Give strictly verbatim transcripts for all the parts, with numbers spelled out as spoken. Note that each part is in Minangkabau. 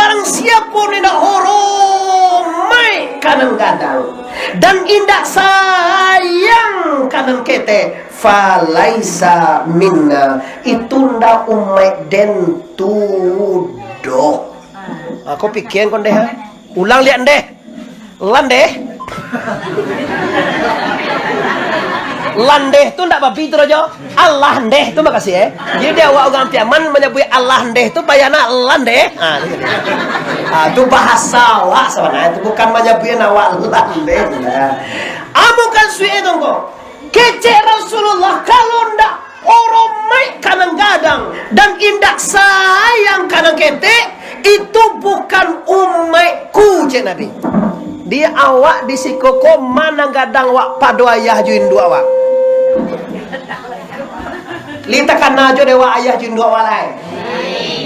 Barang siapo nan indak horomaik ka nan gadang, dan indak sayang ka nan ketek, falaisa minna, itu ndak umaik den tu doh. Ha, ko pikian ko ndeh, ha? Ulang liak ndeh. Landeh. Landeh tu ndak babi tu, Rajo. Alah ndeh tu makasih, eh. Jadi, awak urang Piaman manyabuik alah ndeh tu payah nak landeh. Ha, tu jadi. Ha, tu bahasa awak sabananyo tu, bukan manyabuik awak landeh. Nah. Amukan suik tu ko. Kecek Rasulullah, kalau ndak oromaik ka nan gadang, dan indak sayang ka nan ketek, itu bukan umaikku, cek Nabi. Di awak di siko ko, ma nan gadang wak pado ayah jo induak wak? Li takana jo dek wak ayah jo induak wak lai.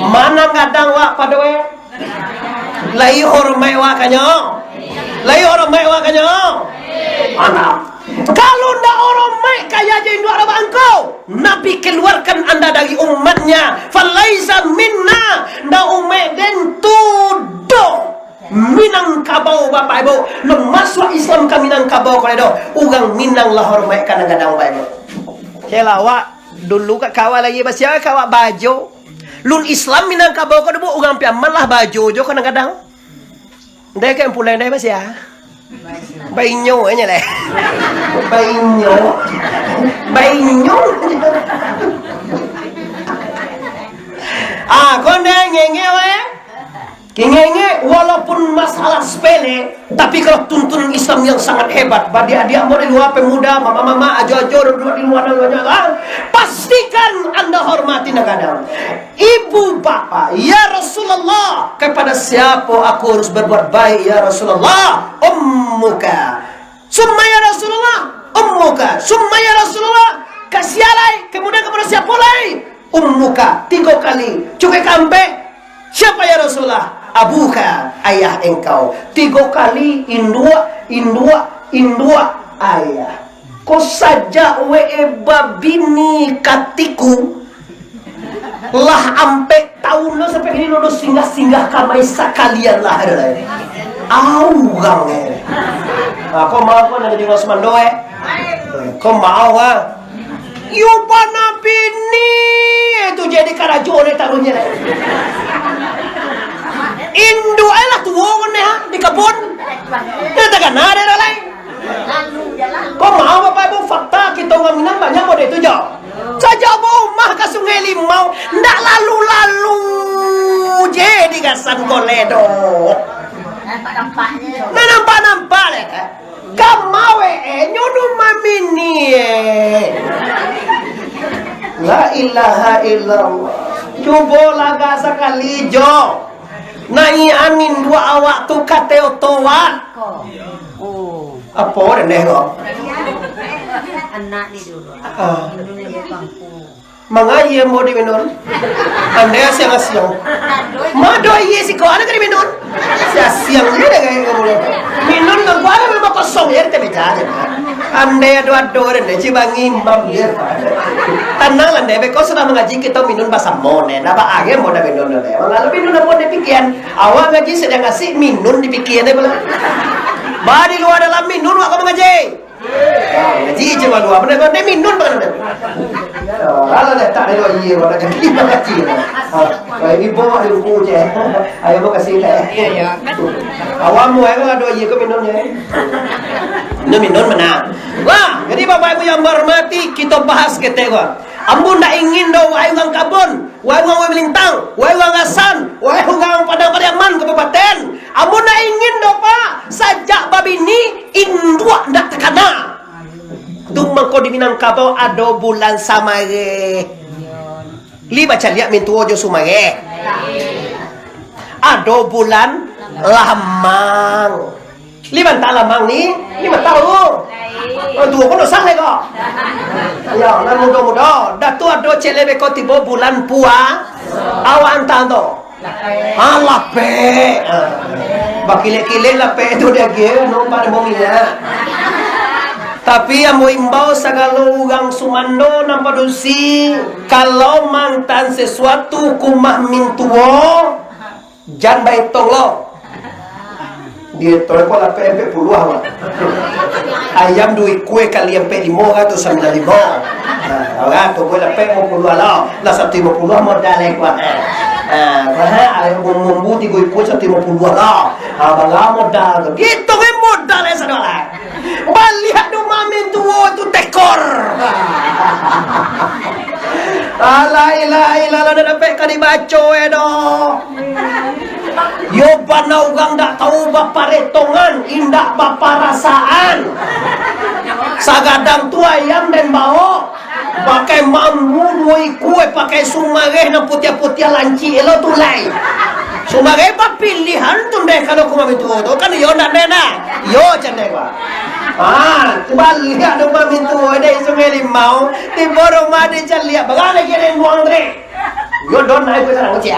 Ma nan gadang wak pado eh? Lai hormaik wak kanyo? Lai hormaik wak kanyo? Anak. Kalau ndak hormaik ka ayah jo induak wak angkau, Nabi keluarkan anda dari umatnya. Falaisa minna, ndak umaik den tu doh. Minangkabau, Bapak Ibu, nan masuak Islam ka Minangkabau ko lai doh. Urang Minang lah hormaik ka nan gadang, Bapak Ibu. Kela awak dulu ka kawan lagi basiak ka awak bajo. Lun Islam Minangkabau ko doh, urang Piaman lah bajo jo kadang-kadang. Ndai kan pulai ndai basiak. Bainyo aja lah. Bainyo. Bainyo. Ah, kau ndai ngenge wae. Kingenge, walaupun masalah sepele, tapi kalau tuntunan Islam yang sangat hebat, bagi adik-adik ambo di luar, pemuda, mama-mama, ajo-ajo, duduk di luar dan banyak, ah, pastikan anda hormati nan gadang. Ibu bapak, ya Rasulullah, kepada siapa aku harus berbuat baik, ya Rasulullah? Ummuka. Summa ya Rasulullah, ummuka. Summa ya Rasulullah, ka sia lai, kemudian kepada siapa lai? Ummuka, tigo kali. Cukuik ka ampek? Siapa ya Rasulullah? Abuka, ayah engkau. Tigo kali, induak, induak, induak, ayah. Ko sajak we babini katiku, lah ampek taun lo sampai kini lo singgah-singgah kamari sakalian lah, ado lai. Au urang, eh. Ah, ko mau ko nak jadi urang sumando, eh? Ko mau, ah. Yo bana bini tu jadi karajo deh taruhnyo deh. Induak ai lah tuo kan deh, ha, di kabun. Dah takana deh dah lai. Ko mau Bapak Ibu fakta kito urang Minang banyak model tu jo. Sajak baumah ka Sungai Limau, ndak lalu-lalu je di gasan ko lai doh. Nah, nampak-nampak lai. Kamawek, eh, nyo nu mamini, eh. La ilaha illallah. Cubo lagak sakali, jo. Naiak induak awak tu ka oto wak. Oh. Apo den deh ko? Anak ni dulu. Ah. Minun aia pangku. Mangaia ambo di Minun. Andai asiang-asiang. Ma ado aia siko, ado ka di Minun? Siasiang je deh kayak kamu ni. Minun nang kuat memang kosong je di meja je. Andai ado-ado deh, deh, cibangi imam je. Tanang lah deh, beko sudah mangaji kito Minun basamo deh. Nah, ba agiah ambo dah Minun deh. Mangalu Minun ambo deh pikian. Awak ngaji sadang asik, Minun dipikian deh pula. Ba di luar dalam Minun awak ka mangaji. Ah, ngaji je malu, apa nak, nak Minun apa nak? Alah, dah tak ada lagi, mana jadi ngaji. Ah, ini bawa di buku je. Ayo mau kasih teh. Iya, iya. Awak mau, ayo, ada iya ke Minun je. Minun, Minun mana? Wah, jadi Bapak Ibu yang berhormati, kita bahas ketek, wah. Ambo ndak ingin doh, wahai urang Kabon, wahai urang Wailintang, wahai urang Asan, wahai urang Padang Pariaman Kabupaten. Ambo ndak ingin doh, Pak, sajak babini, induak ndak takana. Tu mangko di Minangkabau ado bulan Samareh. Li bacaliak mintuo jo Sumareh. Ado bulan Lamang. Lima antah lamang ni, lima tahu. Orang tua pun dosa lagi kok. Ya, nan muda-muda. Dah tu ado celek beko tibo bulan pua. Awak antah tu. Ah, lapek. Ah. Bakilek-kilek lapek tu dia ge, no, pada bumi ya. Tapi ambo imbau sagalo urang sumando nan padusi, kalau mantan sesuatu kumah mintuo, Jan baetong lo. Dietong ko lapeh ampek puluah, Mak. Ayam duo ikua kali ampek limo, ratuih sambilan limo. Nah, ratuih ko lapeh limo puluah lo. Lah, saratuih limo puluah modal, eh, kuah, eh. Ah, kuah, eh, ayam bumbu tigo ikua saratuih limo puluah lo. Ah, bara modal tu? Dietong, eh, modal, eh, sadolah. Baliak tu mamintuo tu tekor. La ilaha illallah, ndak dapek ka dibaco, eh, doh. Yo bana urang ndak tahu baparetongan, indak baparasaan. Sagadang tu ayam den baok, pakai mambu duo ikua, pakai sumareh nan putiah-putiah lancik lo tu lai. Sumareh bapilihan tu ndeh, kalau ka mamintuo tu, kan yo ndak ndeh nah. Yo candeh ba. Ah, tu baliak tu mamintuo dek Sungai Limau, tibo rumah dicaliak, barang lagi den buang tadi. Yo don naik ke sana kecil.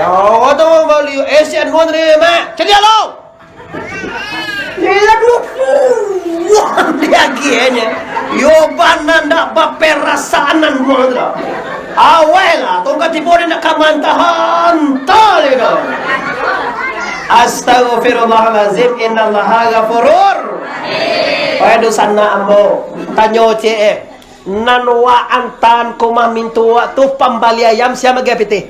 Oh, tu baliak, eh, si Anwar tadi, Mak. Caliak lo. Iyolah, duo puluah diagiahnyo. Yo bana ndak baperasaan nan buang tu lah. Awailah, tongka tibo dia nak ka mantah-antah lagi tu. Astagfirullahalazim, innallaha ghafurur. Wahai dunsanak ambo, tanyo ciek, eh. Nan wak antaan ka rumah mintuo wak tu pambali ayam, sia maagiah pitih?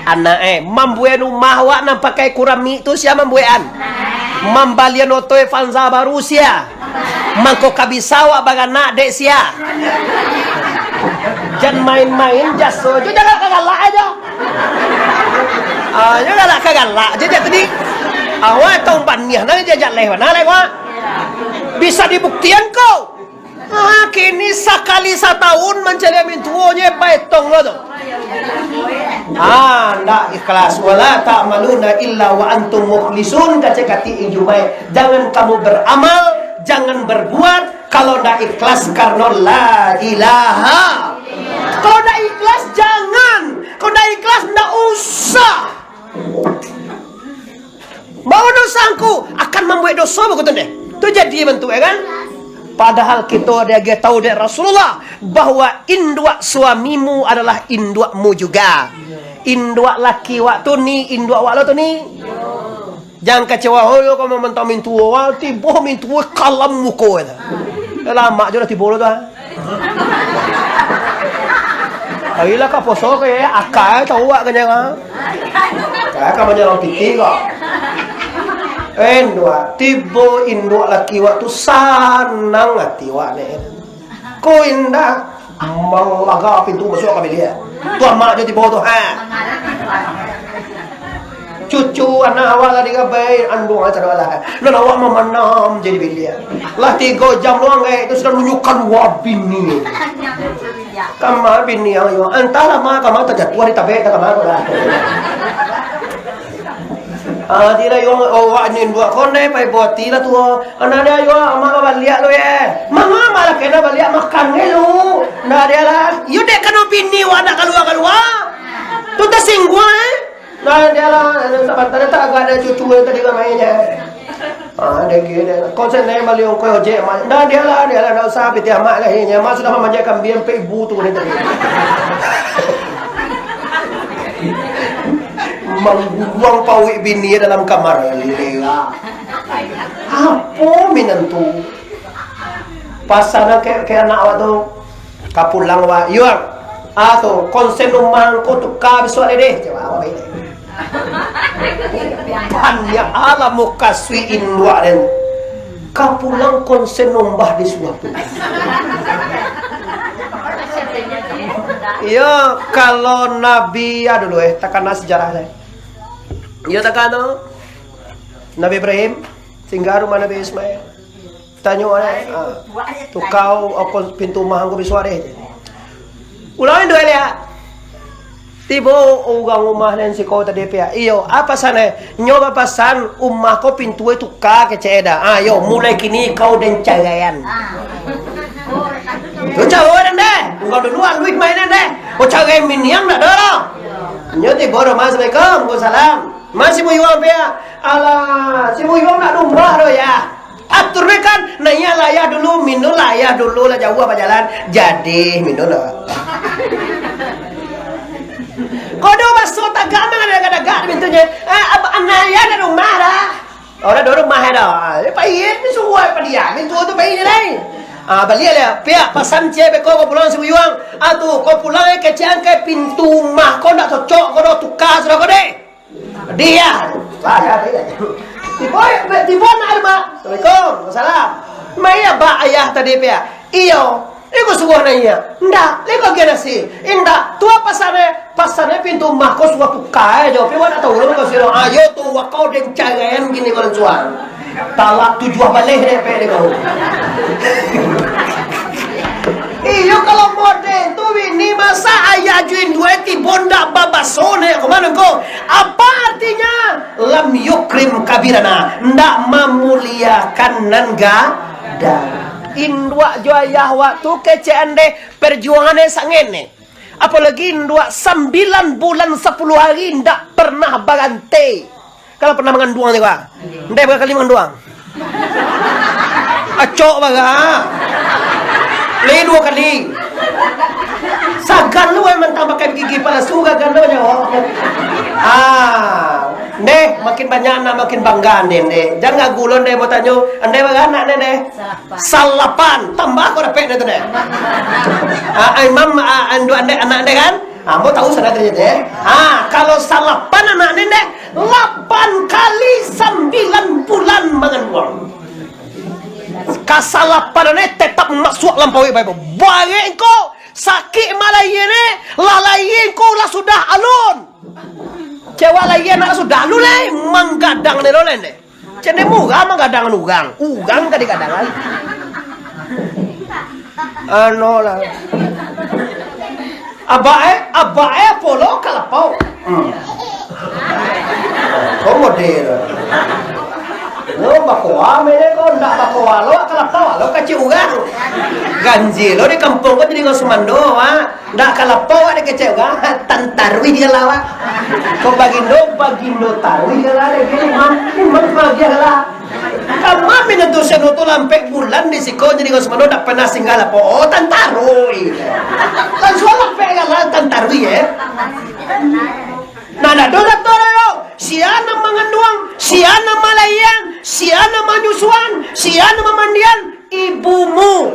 Anak, eh. Mambuekan rumah wak nan pakai kuramik tu, sia mambuekan? Mambalian oto Avanza baru, sia? Mangko ka bisa wak baranak dek sia? Jan main-main jaso jo, jan galak-galak ajo. Ah, jan galak-galak ajo, jan tadi. Awak tau baniah nan jajak leh bana leh wak. Bisa dibuktian ko. Ah, kini sakali satahun mancaliak mintuonyo, baetong lo tu. Ah, ndak ikhlas. Wala ta'maluna illa wa antum mukhlisun, kecek katik Jumaik. Jangan kamu beramal, jangan berbuat kalau ndak ikhlas karena la ilaha. Kalau ndak ikhlas, jangan. Kalau ndak ikhlas, ndak usah. Bawa dosa angku, akan mambuek dosa bagitu deh. Tu jadi bantuak, ya kan? Padahal kito diagiah tahu dek Rasulullah bahwa induak suamimu adalah induakmu juga. Induak laki wak tu ni, induak wak lo tu ni. Jan kecewa, oh, yo, kau memang mintuo, wah, tibo mintuo kalam muko, kata. Lama jo lah tibo lo tu, ah. Ayolah ka poso ka, eh, akai tau awak kanyang, ah. Ka, ka manyarang pitih ko. Induak, tibo induak laki wak tu sanang ati wak, deh. Ko indak, malaga pintu masuak ka biliak. Tu amak jo tibo tu, ha. Cucu anak awak lah digabai, anduang aja lah. Nan awak mamanam jadi biliak. Lah tigo jam doang, eh, tu sudah nunjukan dua bini. Kama bini yang yo, antahlah ma kama tajatuah di tabek, tak kama lah. Ah, di lah yo, awak ni dua kondai, pai buati lah tu. Anak dia yo, ama ka baliak lu, eh. Mama malah kena baliak makan ke lu. Ndak dia lah. Yo dek kano bini wak ndak kalua-kalua. Tu tasingguang, eh. Nah, dia lah, sabanta tak agak ado cucu yang tadi ramai je. Ah, dia gila. Kau sana bali ongkoi ojek, Mak. Dah, dia lah, dia lah, dah usah pitih amak lah, ini. Amak sudah mamanjakan kambing sampai ibu tu ni tadi. Mangguruang pawik bini dalam kamar. Gila. Apo minantu? Pasal ke, ke anak awak tu. Ka pulang, wak. Yuang. Ah, tu, konsen rumah ko tuka bisuak deh, deh. Cakap awak baik deh. Banyak alam mukasuik induak den. Ka pulang konsen nombah di suatu. Iyo, kalau Nabi, ya dulu, eh, takana sejarah deh. Iyo, takana Nabi Ibrahim, singgah rumah Nabi Ismail. Tanyo, eh, ah, tukau, okon pintu rumah angku bisuak deh. Ulang dua liak. Tibo urang rumah nan siko tadi pia. Iyo, apa sana? Nyo bapasan, rumah ko pintu tuka kecek eda. Ah, yo, mulai kini kau den caraian. Tu caro den deh. Engkau dulu aluih main den deh. Oh, carai miniang nak ado lah. Nyo tibo rumah, assalamualaikum, waalaikumsalam. Masih buyuang pia. Alah, si buyuang nak rumah doh ya. Atur kan, naiak lah ayah dulu, minum lah ayah dulu, lah jauah bajalan. Jadi, minum lah. Kodo baso tagak mah, kadang-kadang Ah, ab-, anak ayah dah rumah dah. Oh, dah rumah dah. Eh, pai, eh, ni suruh pai dia. Ni tuo tu pai ni lai. Ah, baliak lah. Piak, pasan ciek beko ko pulang si Buyuang. Ah, tu, ko pulang, eh, kecek angkai pintu rumah ko ndak cocok ko doh, tuka sudah ko deh. Dia. Tibo, tibo anak rumah. Assalamualaikum. Waalaikumsalam. Mai abak ayah tadi, Piak? Iyo. Iko suruah naiak. Indak. Iko agiah nasi. Indak. Tu apo pasannyo? Pasannyo pintu rumah ko suruah tuka jo. Pi wak nak tahu lo ko siro. Ayo tu, wak kau den caraian kini ko lansuang. Talak tujuah baleh dek pek dek kau. Iyo, kalau model tu bini, masa ayah jo induak tibo ndak babaso naiak ko mano ko? Apa artinya? Lam yukrim kabirana, ndak mamuliakan nan gadang. Induak jo ayah wak tu kecek an deh, perjuangan e sangenek. Apolagi induak sambilan bulan sapuluah hari ndak pernah baranti. Kalau pernah manganduang tu, Pak? Ndeh, bara kali manganduang? Acok bara. Lai duo kali. Sagan lu, eh, mantang pakai gigi palasu, gagan lu nyo. Ah, ndeh, makin banyak anak, makin bangga, ndeh, ndeh. Jan gagu lo, ndeh, mau tanyo, ndeh, bara anak, ndeh, ndeh? Salapan. Tambah kau dapek, ndeh, tu, ndeh. Ah, imam, ah, andu, ndeh, anak, ndeh, kan? Ah, mau tahu sana ternyata, eh? Ah, kalau salapan anak, ndeh, ndeh, lapan kali sambilan bulan manganduang. Kasalapanan e tetap masuak dalam paruik bae. Barek ko, sakik malahian e, lah lahia ko lah sudah alun. Cewek lahia anak sudah alun lai, manggadang ni lo lai. Cen e murah manggadang urang, urang ka digadang lai. Ano lah. Abak e, abak e apo lo ka lapau? Hmm. Ko model. Lo bakoa mene ko, ndak bakoa lo ka lapau, lo kacik urang. Ganjia lo di kampuang ko jadi urang sumando, ha. Ndak ka lapau dek kecek urang, tan taruih di gala. Ko bagindo, bagindo taruih gala dek gini, mam, mam bagian gala. Kama minantu seno tu lampek bulan di siko jadi urang sumando ndak pernah singgah lapau. Oh, tan taruih. Lansuang lampek gala tan taruih, eh. Nah, nah, doh, doh, doh, doh. Sia nan manganduang, sia nan malahian, sia nan manyusuan, sia nan mamandian, ibumu.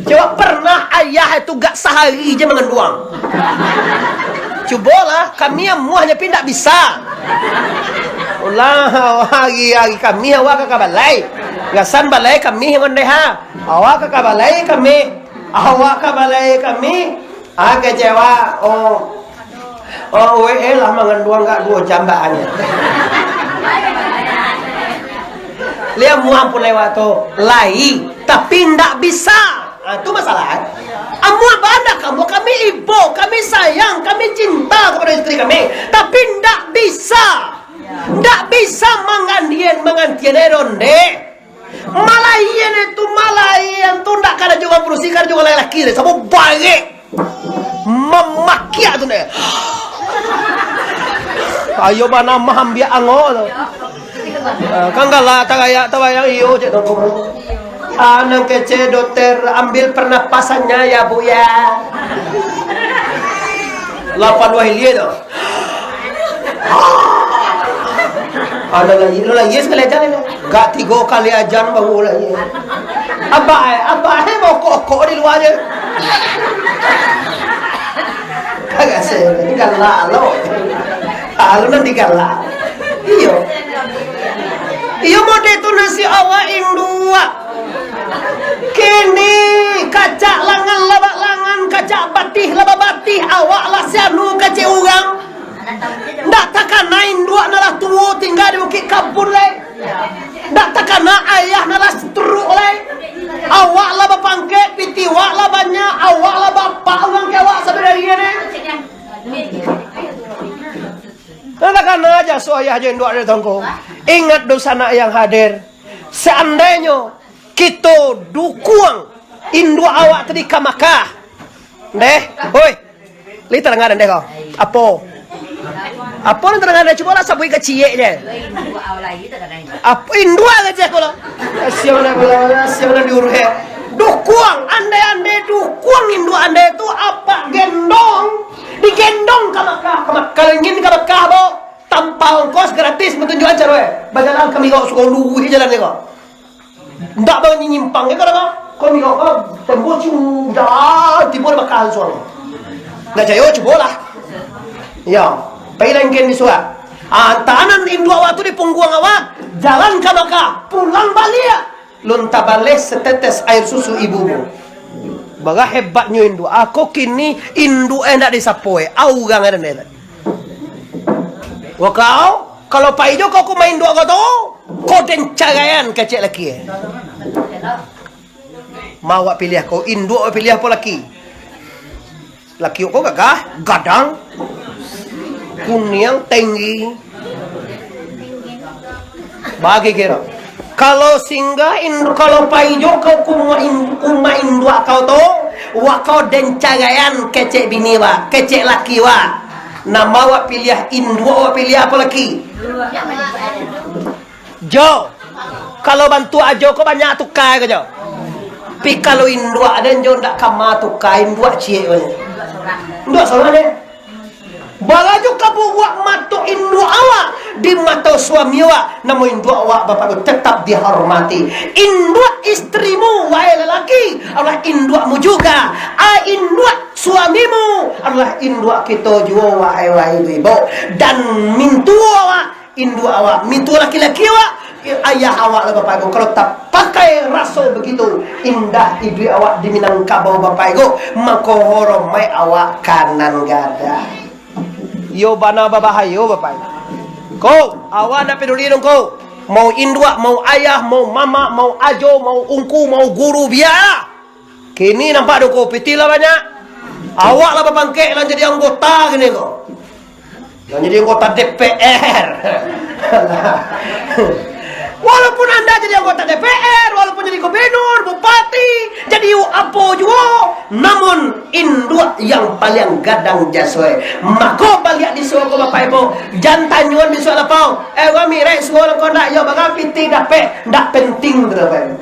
Coba pernah ayah itu gak sahari je manganduang? Cubolah, kami amuah nyo pi ndak bisa. Ulah, hari-hari kami awak ka, ka balai. Gasan balai kami ngondeha. Awak ka, ka balai kami. Awak ka balai kami. Ah, kecewa. Oh. Oh, uwek e lah manganduang gak duo jam baanyo. Liak muah pun lewat tu. Lai, tapi ndak bisa. Ah, tu masalah, eh. Amuah bana kamu, kami ibo, kami sayang, kami cinta kepada istri kami. Tapi ndak bisa. Ndak bisa mangandian, mangantian e ronde. Malahian itu, malahian tu ndak kada juo barusi, kada juo laki-laki deh. Samo barek. Mamakiak tu deh. Ayo banamah ambiak angok tu. Ah, kan galak tagayak tabayang iyo cek tu. Ah, nan kecek dokter ambil pernapasannya ya, Bu, ya. Lapan wah ilia tu. Ada lagi, lo lagi sakali ajan ni. Gak tigo kali ajan baru lagi. Abah, eh, abah, eh, mokok-okok di lua je. Kagak se, ini galak lo. Lalu nanti galak. Iyo. Iyo, mode tu nasi awak induak. Kini kacak langan labak langan, kacak batih labak batih, awak lah sianu kacik urang. Ndak takana induak nan lah tuo tingga di Bukik Kabun lai. Ndak takana ayah nan lah stroke lai. Awak lah bapangkek, piti wak lah banyak, awak lah bapak urang ka awak sadari ni. Ndak takana jaso ayah jo induak di tongko. Ingat dunsanak yang hadir, seandainyo kito dukuang induak awak tadi ka Makkah. Ndeh, oi. Lai tadanga ndeh ko? Apo? Apo nan tadanga ndeh? Cubolah sabuik ka ciek je. Apo induak ka ciek ko lo? Siang nan, siang nan diuruih. Dukuang, andai-andai dukuang induak andai tu apak gendong, digendong ka Makkah, ka Makkah, ingin ka Makkah, bo. Ka Tanpa ongkos, gratis, batunjuakan caro, eh. Bajalan ka Migok, suko luruih jalan ko. Ndak banyimpang, ya, kalau ko Migok ko, tembus, cung, jalan, tibo di Makkah langsung. Ndak cayo, cubolah. Ya, pailah angken di surat. Ah, tahanan induak awak tu di pungguang awak, jalan ka Makkah, pulang baliak. Lun tabaleh setetes air susu ibumu. Bara hebatnyo induak. Ako kini induak e ndak disapo e. Urang e den e. Wah kau, kalau pai jo kau ka rumah induak kau tu, kau den caraian kecek laki e. Ma awak piliah kau, induak awak piliah apo laki? Laki ko gagah, gadang, kuniang, tinggi. Bagi kiro. Kalau singgah in-, kalau pai jo kau ka rumah in-, rumah induak kau tu, wak kau den caraian kecek bini wak, kecek laki wak. Nan ma awak piliah, induak awak piliah apo laki? Jo, kalau bantuak ajo ko banyak tukai ko jo. Tapi kalau induak den jo ndak kama tukai, induak ciek ko jo. Induak sorang den. Balajo kaburuak mato induak awak di mato suami awak, namun induak awak bapak ibu tetap dihormati. Induak istrimu, wahai lelaki, adalah induakmu juga. A, induak suamimu adalah induak kito juo, wahai, wahai ibu-ibu. Dan mintuo awak, induak awak, mintuo laki-laki awak, ayah awak lah bapak ibu. Kalau tapakai raso begitu, indah iduik awak di Minangkabau bapak ibu, mako horomaik awak ka nan gadang. Iyo bana babahayo bapak ibu. Ko, awak ndak peduli dong ko. Mau induak, mau ayah, mau mamak, mau ajo, mau ungku, mau guru, bialah. Kini nampak dong ko, pitih lah banyak. Awak lah bapangkek, lah jadi anggota kini ko. Lah jadi anggota D P R. Walaupun anda jadi anggota D P R, walaupun jadi gubernur, bupati, jadi apo juo, namun induak yang paliang gadang jaso e. Mako baliak di suo ko bapak ibu, jan tanyoan di suo lapau. Eh, urang mirek suo ko ndak, yo, bara pitih dapek, ndak penting tu bapak ibu.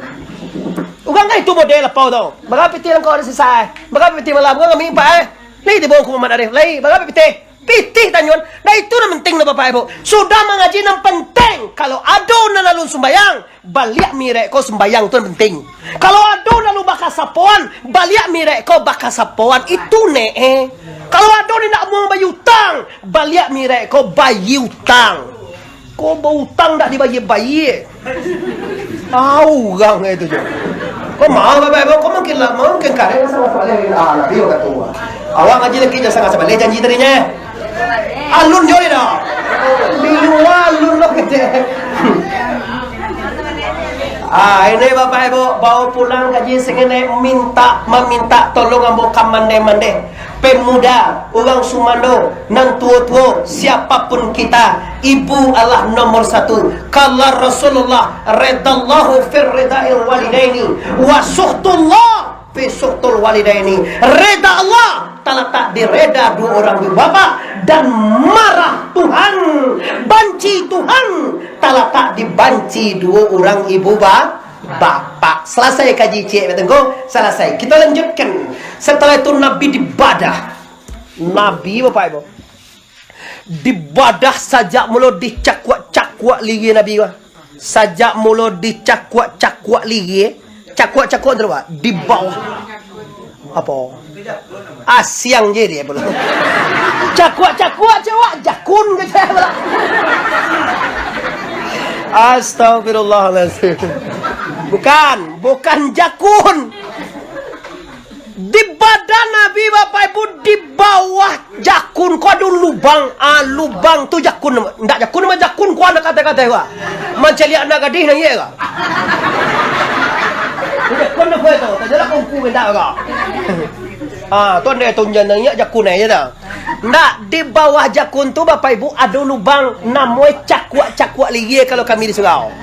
Urang kan itu model lapau tu. Bara pitih langkau ada sisai. Bara pitih malam, urang kami empat, eh. Lai tibo Ungku Muhammad Arif. Lai, bara pitih. Pitih tanyoan. Nah, itu nan penting tu, bapak ibu. Sudah mangaji nan penting. Kalau ado nan lalu sumbayang, baliak mirek ko sumbayang tu nan penting. Kalau ado nan lalu bakasapoan, baliak mirek ko bakasapoan. Itu ne, eh. Kalau ado ni nak muang bayi utang, baliak mirek ko bayi utang. Ko bautang dak dibayie-bayie. Tahu urang itu jo. Ko mau bapak ibu, ko mungkin lah, mungkin karek sangat sabaleh. Ah, nabi kato. Awak ngaji lagi jan sangat sabaleh janji tadinyo. Alun jo dah. Di lua alun lo kecek. Ah, ini bapak ibu, bawa pulang kaji sangana minta, maminta tolong ambo ka mandeh-mandeh. Pemuda, urang sumando, nan tuo-tuo, siapapun kita, ibu adalah nomor satu. Kala Rasulullah, redallahu fir redail walidaini, wa suhtullah fi suhtul walidaini. Reda Allah talatak di reda duo urang ibu bapak, dan marah Tuhan, banci Tuhan talatak di banci duo urang ibu ba-, bapak. Salasai kaji ciek, Bapak Tengku. Salasai. Kita lanjutkan. Setelah itu Nabi dibadah. Nabi, Bapak Ibu, dibadah sajak mulo dicakuak-cakuak liri Nabi, Pak. Sajak mulo dicakuak-cakuak liri, cakuak-cakuak tu, Pak, di bawah. Apo? Asiang je dia pulo. Cakuak-cakuak cewek jakun ke cewek pulo. Astagfirullahalazim. Bukan, bukan jakun. Di badan Nabi, Bapak Ibu, di bawah jakun ko ado lubang. Ah, lubang tu jakun. Ndak jakun, mah jakun ko anak katai-katai ko. Mancaliak anak gadih nan iyo ko. Jakun tu ko tu, tajalah kungku minta ko. Ah, tu andai tu jan nan iyo jakun ai je dah. Ndak, di bawah jakun tu, Bapak Ibu, ado lubang. Namo e cakuak-cakuak liri kalau kami di surau.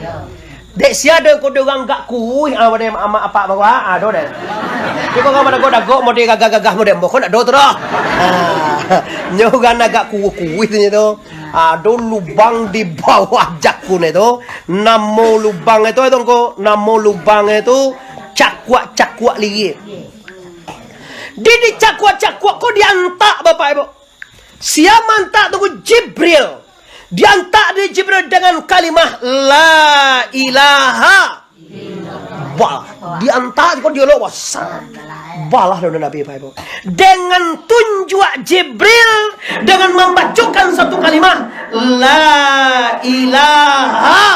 Dek sia den ko dek urang agak kuruih, ah, model amak apak baru, ah, ado den. Tapi ko urang badagok-dagok, model gagah-gagah, model ambo ko ndak ado tu doh. Ah, nyo urang agak kuruih-kuruih tu nyo tu. Ado lubang di bawah jakun e tu. Namo lubang e tu, Tongko, namo lubang e tu cakuak-cakuak liri. Di, di cakuak-cakuak ko diantak, Bapak Ibu. Sia mantak tu ko Jibril. Diantak dek Jibril dengan kalimah la ilaha. Balah. Diantak ko dialog, wah, sangat. Balah dek Nabi, Bapak Ibu. Dengan tunjuak Jibril, dengan mambacokan satu kalimah, la ilaha.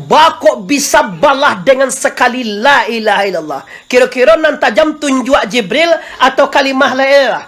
Baa kok bisa balah dengan sakali la ilaha illallah? Kiro-kiro nan tajam tunjuak Jibril atau kalimah la ilaha?